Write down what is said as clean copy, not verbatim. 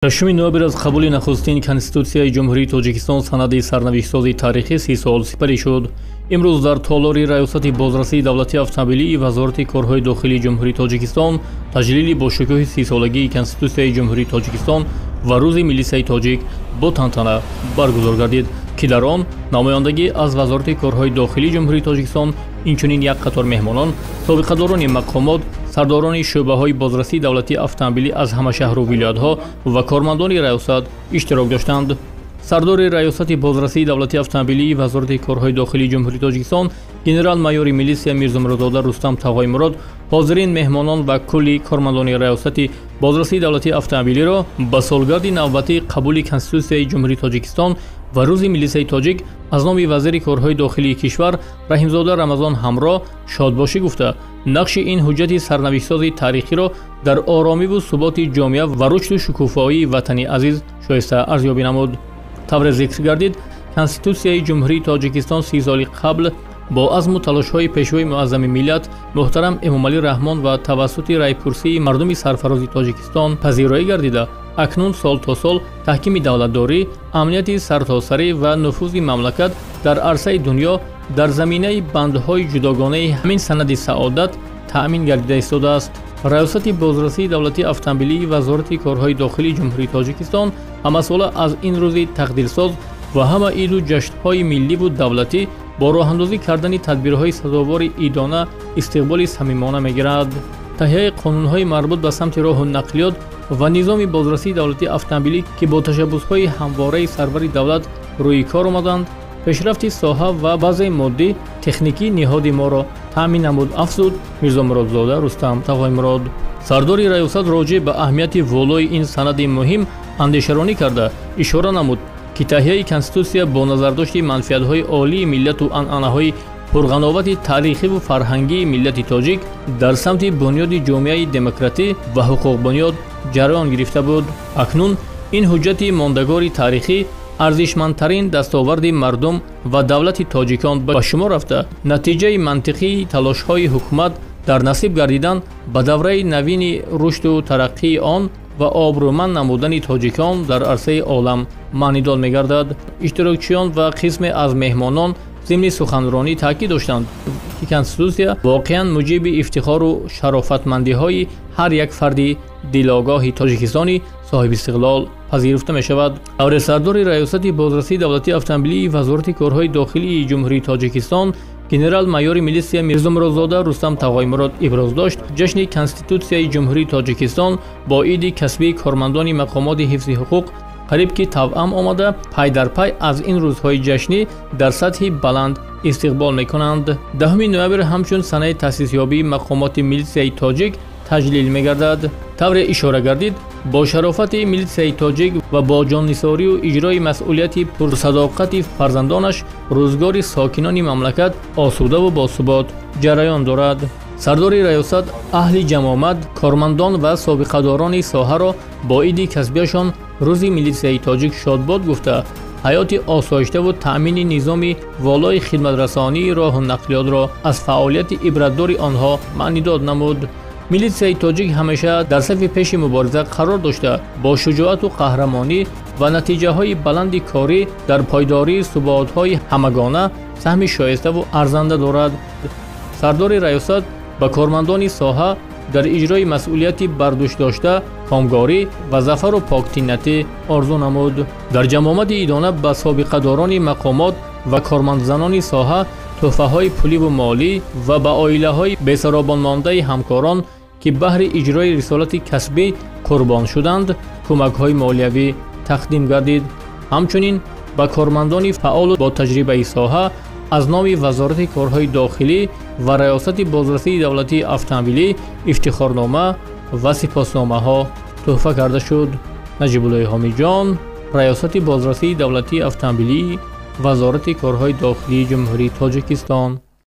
6 ноябр аз қабули нахустин Конститутсияи Ҷумҳурии Тоҷикистон санади сарнавиштсози таърихӣ 30 сол сипарӣ шуд. Имрӯз дар толори Раёсати бозрасии давлатии автомобилии Вазорати корҳои дохилии Ҷумҳурии Тоҷикистон таҷлили бошукӯҳи 30-солагии Конститутсияи Ҷумҳурии Тоҷикистон ва Рӯзи милисияи тоҷик бо тантана баргузор гардид, ки дар он намояндагӣ аз Вазорати корҳои дохилии Ҷумҳурии Тоҷикистон, инчунин як қатор меҳмонон, собиқадорони мақомот, сардорони шӯъбаҳои бозрасии давлатии автомобилӣ аз ҳама шаҳру вилоятҳо ва кормандони раёсат иштирок доштанд. Сардори Раёсати бозрасии давлатии автомобилии Вазорати корҳои дохилии Ҷумҳурии Тоҷикистон генерал-майори милисия Мирзомуродзода Рустам Тағоимурод ҳозирин меҳмонон ва кулли кормандони Раёсати бозрасии давлатии автомобилиро ба солгарди навбатии қабули Конститутсияи Ҷумҳурии Тоҷикистон ва Рӯзи милисияи тоҷик аз номи вазири корҳои дохилии кишвар Раҳимзода Рамазон ҳамроҳ шодбошӣ гуфта, нақши ин ҳуҷҷати сарнавиштсози таърихиро дар оромиву суботи ҷомеа ва рушду шукуфоии ватани азиз шоиста арзёбӣ намуд. Тавре зикр гардид, Конститутсияи Ҷумҳурии Тоҷикистон 30 соли қабл бо азму талошҳои пешвои муаззами миллат муҳтарам Эмомалӣ Раҳмон ва тавассути райпурсии мардуми сарфарози Тоҷикистон пазироӣ гардида, акнун сол то сол таҳкими давлатдорӣ, амнияти сартосарӣ ва нуфузи мамлакат дар арсаи дунё дар заминаи бандҳои ҷудогонаи ҳамин санади саодат таъмин гардида истодааст. Раёсати бозрасии давлатии автомобилии Вазорати корҳои дохилии Ҷумҳурии Тоҷикистон ҳамасола аз ин рӯзи тақдирсоз ва ҳама иду ҷашнҳои милливу давлатӣ бо роҳандозӣ кардани тадбирҳои сазовори идона истиқболи самимона мегирад. Таҳияи қонунҳои марбут ба самти роҳу нақлиёт ва низоми бозрасии давлатии автомобилӣ, ки бо ташаббусҳои ҳамвораи сарвари давлат рӯи кор омаданд, пешрафти соҳа ва баъзеи моддӣ техникии ниҳоди моро таъмин намуд, афзуд Мирзомуродзода Рустам Тағоимурод. Сардори раёсат роҷеъ ба аҳамияти волои ин санади муҳим андешаронӣ карда, ишора намуд, ки таҳияи Конститутсия бо назардошти манфиатҳои олии миллату анъанаҳои пурғановати таърихиву фарҳангии миллати тоҷик дар самти бунёди ҷомеаи демократӣ ва ҳуқуқбунёд ҷараён гирифта буд. Акнун ин ҳуҷҷати мондагори таърихӣ арзишмандтарин дастоварди мардум ва давлати тоҷикон ба шумор рафта, натиҷаи мантиқии талошҳои ҳукумат дар насиб гардидан ба давраи навини рушду тараққии он ва обрӯманд намудани тоҷикон дар арсаи олам маънидод мегардад. Иштирокчиён ва қисме аз меҳмонон зимни суханронӣ таъкид доштанд, ки Конститутсия воқеан муҷиби ифтихору шарофатмандиҳои ҳар як фарди дилогоҳи тоҷикистони соҳибистиқлол пазируфта мешавад. Тавре сардори Раёсати бозрасии давлатии автомобилии Вазорати корҳои дохилии Ҷумҳурии Тоҷикистон генерал-майори милисия Мирзомуродзода Рустам Тағоимурод иброз дошт, ҷашни Конститутсияи Ҷумҳурии Тоҷикистон бо иди касбии кормандони мақомоти ҳифзи ҳуқуқ қариб ки тавъам омада, пай дар пай аз ин рӯзҳои ҷашнӣ дар сатҳи баланд истиқбол мекунанд. 10 ноябр ҳамчун санаи таъсисёбии мақомоти милисияи тоҷик таҷлил мегардад. Тавре ишора гардид, бо шарофати милисияи тоҷик ва бо ҷоннисорию иҷрои масъулияти пурсадоқати фарзандонаш рӯзгори сокинони мамлакат осудаву босубот ҷараён дорад. Сардори раёсат аҳли ҷамомат, кормандон ва собиқадорони соҳаро бо иди касбияшон Рӯзи милисияи тоҷик шодбод гуфта, ҳаёти осоиштаву таъмини низоми волои хидматрасонии роҳу нақлиётро аз фаъолияти ибратдори онҳо маънидод намуд. Милисияи тоҷик ҳамеша дар сафи пеши мубориза қарор дошта, бо шуҷоату қаҳрамонӣ ва натиҷаҳои баланди корӣ дар пойдории суботҳои ҳамагона саҳми шоиставу арзанда дорад. Сардори раёсат ба кормандони соҳа дар иҷрои масъулияти бардӯшдошта комгорӣ ва зафару поктинатӣ орзу намуд. Дар ҷамомати идона ба собиқадорони мақомот ва кормандзанони соҳа тӯҳфаҳои пуливу молӣ ва ба оилаҳои бесаробонмондаи ҳамкорон, ки баҳри иҷрои рисолати касбӣ қурбон шуданд, кӯмакҳои молиявӣ тақдим гардид. Ҳамчунин ба кормандони фаъолу бо таҷрибаи соҳа аз номи Вазорати корҳои дохилӣ ва Раёсати бозрасии давлатии автомобилӣ ифтихорнома ва сипосномаҳо тӯҳфа карда шуд. Наҷибуллои Ҳомиҷон, Раёсати бозрасии давлатии автомобилии Вазорати корҳои дохилии Ҷумҳурии Тоҷикистон.